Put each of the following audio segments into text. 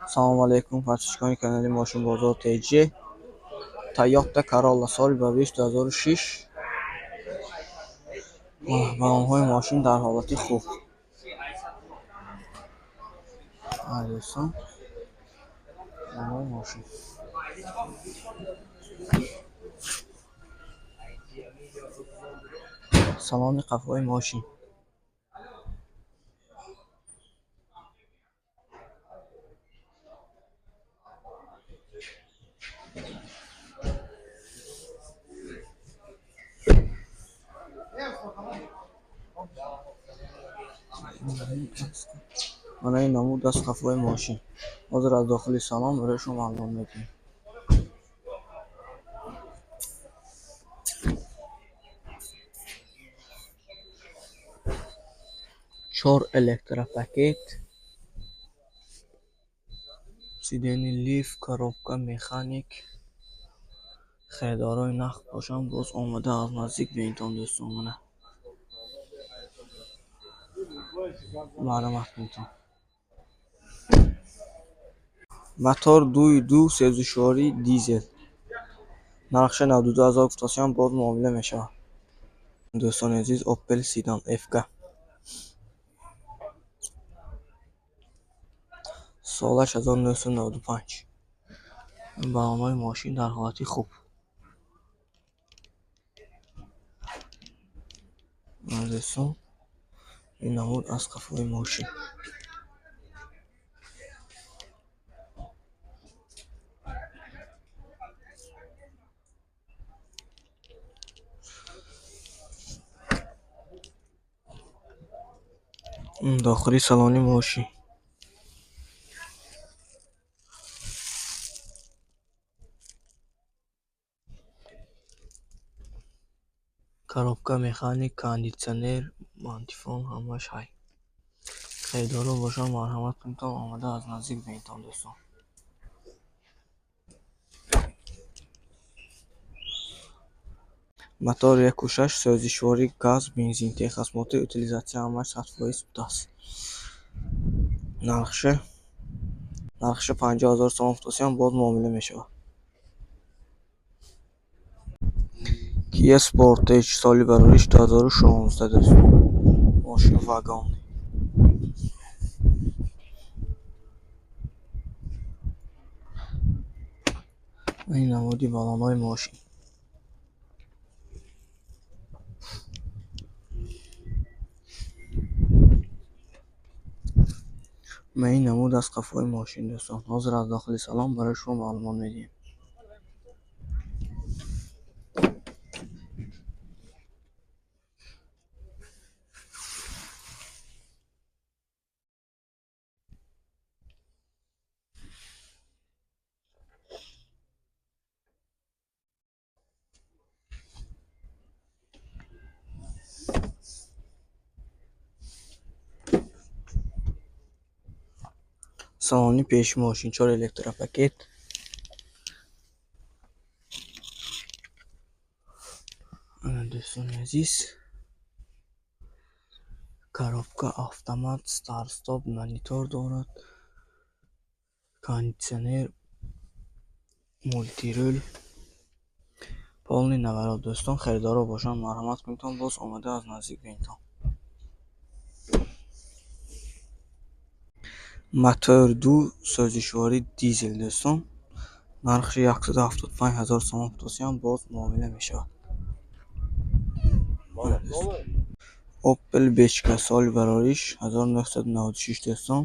Салому алейкум, подписчикони канали Мошинбозор ТЖ. Toyota Corolla соли 2006. Баллонҳои мошин дар ҳолати хуб. Дӯстон, баллонҳои мошин. Салони қафои мошин. Мана ин намуд аст қафои мошин. Ҳозир аз дохили салон барои шумо маълумот медиҳем. Чор электропакет, сидени лифт, коробка, механик. Харидорои нақд бошанд, боз омада аз наздик бинитон, дӯстон. Мана маълумот кунитон. Мотор 2.2 сӯзишвории дизел. Нархша 92 000 гуфтасиям, боз муомила мешавад. Дӯстони азиз, Opel Sedan FK. Солаш 1995. Баллонҳои мошин дар ҳолати хуб. Дӯстон, ин намуд аз қафои мошин. Дохили салони мошин. Коробка, механик, кондитсионер, мантифон ҳамааш ҳай. Харидоро бошанд, марҳамат кунитон, омада аз наздик бинитон, дӯстон. Мотор 1.6 сӯзишвории газ, бензин, техосмотр, утилизатсия ҳамааш 100% будааст. Нархша 50 000 сомон гуфтасиям, боз муомила мешавад. Kia Sportage соли барориш 2016, дӯстон. Мошин вагон. Ин намуди баллонҳои мошин. Ма ин намуд аз қафои мошин, дӯстон. Ҳозир аз дохили салон барои шумо маълумот медиҳем. Салони пеши мошин, чор электропакет. Ана, дӯстони азиз, коробка автомат, старт-стоп, монитор дорад, кондитсионер, мултирул, полный наворот, дӯстон. Харидоро бошанд, марҳамат кунитон, боз омада аз наздик бинитон. Мотор 2 сӯзишвории дизел, дӯстон. Нархи 175 000 сомон гуфтасиям, боз муомила мешавад. Opel Бечка соли барориш 1996, дӯстон.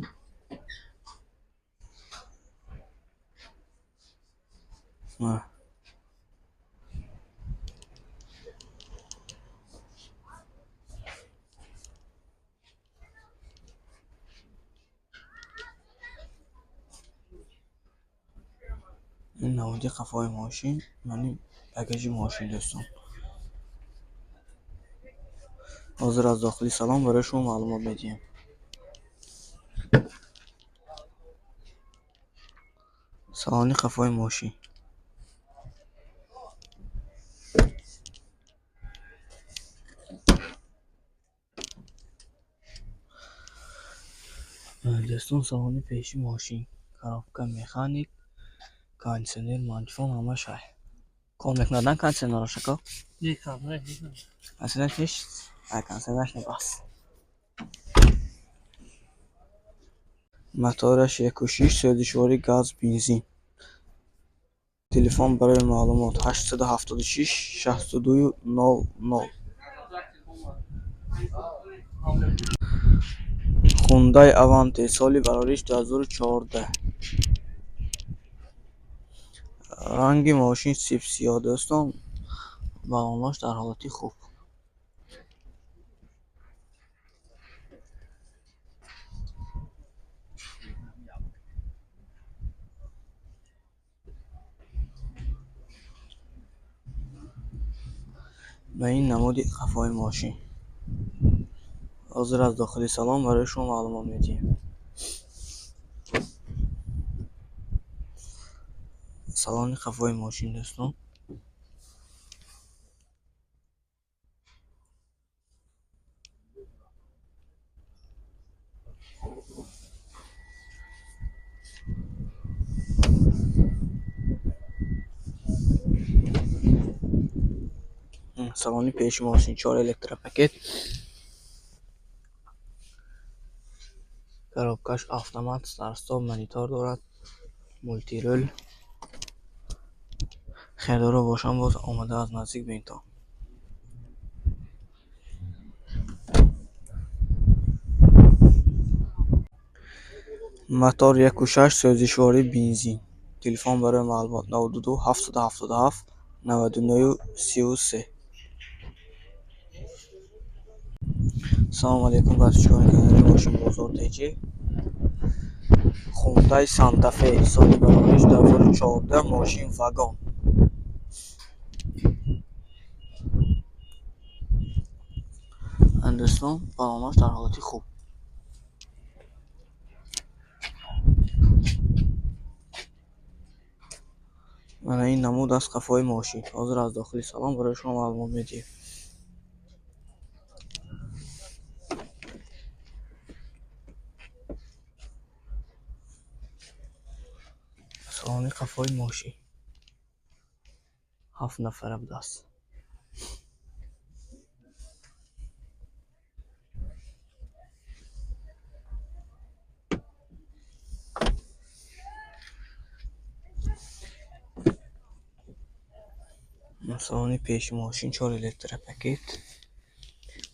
Ин намуди қафои мошин, яъне багажи мошин, дӯстон. Ҳозир аз дохили салон барои шумо маълумот медиҳем. Салони қафои мошин. Дӯстон, салони пеши мошин, коробка механик, кондитсионер, магнитофон ҳамаш ҳай. Кор мекунад на кондитсионераш, ака? Не, кондитсионер. Кондитсионер нест? Ай, кондитсионераш не, бас. Мотораш 1,6, сӯзишворӣ газ, бензин. Телефон барои маълумот 876 62 00. Хундай Аванте, соли барориш 2014. Ранги мошин сип-сиёҳ, дӯстон, баллонҳош дар ҳолати хуб. Ба ин намуди қафои мошин. Ҳозир аз дохили салон барои шумо маълумот медиҳем. Салони қафои мошин, дӯстон. Салони пеши мошин, чор электропакет. Коробкаш автомат, старт-стоп, монитор дорад, мултирул. Харидоро бошам, боз омода аз наздик бинтон. Мотор 1,6, сӯзишворӣ бензин. Телефон барои маълумот 92 777 99 33. Салому алейкум, подписчикони канали Мошинбозор ТЖ. Хундай Санта Фе, соли барориш 2014, мошин вагон. Дӯстон, баллонҳош дар ҳолати хуб. Мана ин намуд аст қафои мошин. Ҳозир аз дохили салон барои шумо маълумот медиҳем. Салони қафои мошин. Ҳафт нафара будааст. Салони пеши мошин, чор электропакет,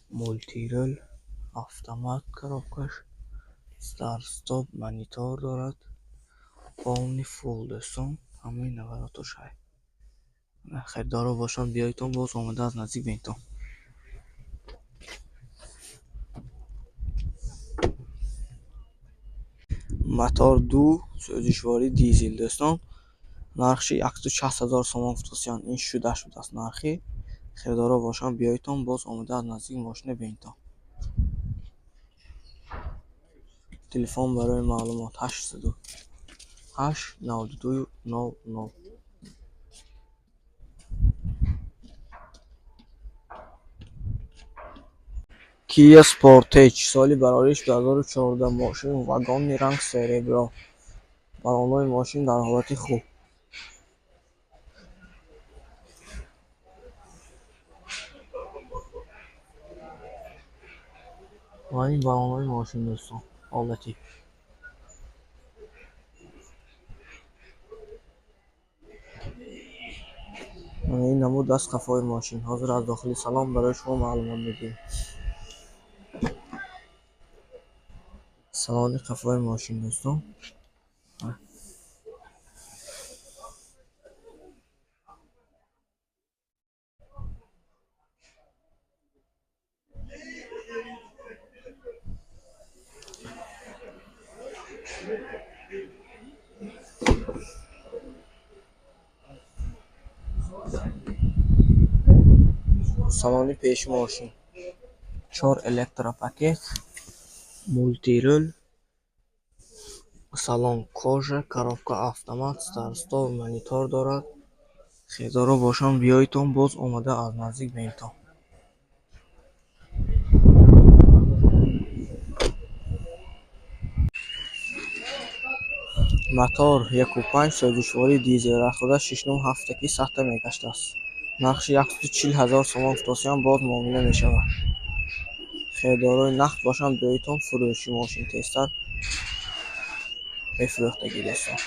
мултирул, автомат коробкаш, старт-стоп, монитор дорад. Полный фул, дӯстон, ҳамаи наворотош ҳай. Харидоро бошанд, биёедтон, боз омода аз наздик бинтон. Мотор 2, сӯзишворӣ дизел, дӯстон. Нархши 160 ҳазор сомон гуфтасиянд. Ин шуда шудааст нархи. Харидоро бошанд, биёедтон, боз омода аз наздик мошина бинтон. Телефон барои маълумот 808 92 00. Kia Sportage, соли барориш 2014, мошин вагонни, ранг серебро. Баллонҳои мошин дар ҳолати хуб. Ва ин баллонҳои мошин, дӯстон, ҳолати. Мана ин намуд аст қафои мошин. Ҳозир аз дохили салон барои шумо маълумот медиҳем. Салони қафои мошин, дӯстон. Салони пеши мошин, чор электропакет, мултирул, салон кожа, коробка автомат, старт-стоп, монитор дорад. Харидоро бошанд, биёедтон, боз омода аз наздик бинтон. Мотор 1,5, сӯзишвории дизел, расходаш шишнум ҳафтаки 100-та мегаштааст. Нархи 140 000 сомон гуфтосиям, боз муомила мешавад. Харидорои нақд бошанд, биёитон, фурӯши мошин тезтар мефурӯхтагӣ, дӯстон.